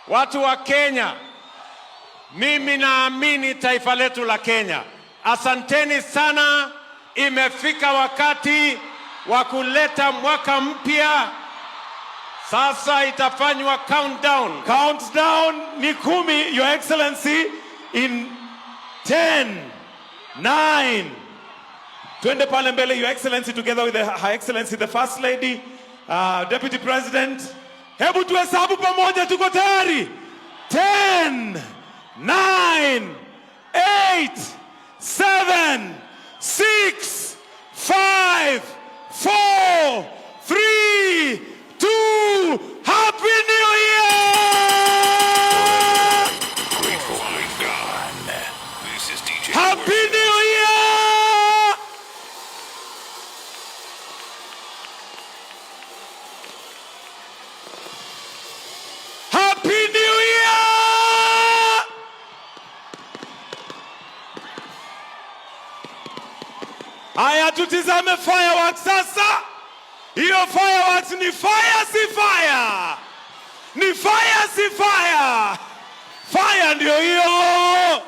Watu wa Kenya, mimi naamini taifa letu la Kenya. Asanteni sana. Imefika wakati wa kuleta mwaka mpya. Sasa itafanywa countdown. Countdown ni 10, Your Excellency, in 10, 9. Twende pale mbele, Your Excellency, together with Her Excellency the First Lady, Deputy President. Hebu tuhesabu pamoja, tuko tayari? 10, 9, 8, 7, 6, 5, 4, 3, 2, Happy New Year! Grateful gone. This is DJ Happy New Year! Happy New Year! Haya, tutizame fireworks sasa. Hiyo fireworks ni fire, si fire? Ni fire, si fire? Fire ndio hiyo.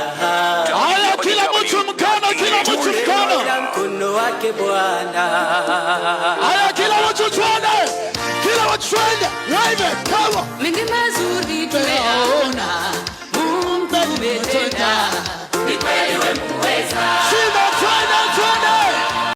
Haya, kila mtu mkono, kila mtu mkono. Mkono wake Bwana. Haya, kila mtu twende, kila mtu twende. Wave it, come on. Mengi mazuri tumeyaona, Mungu umetenda.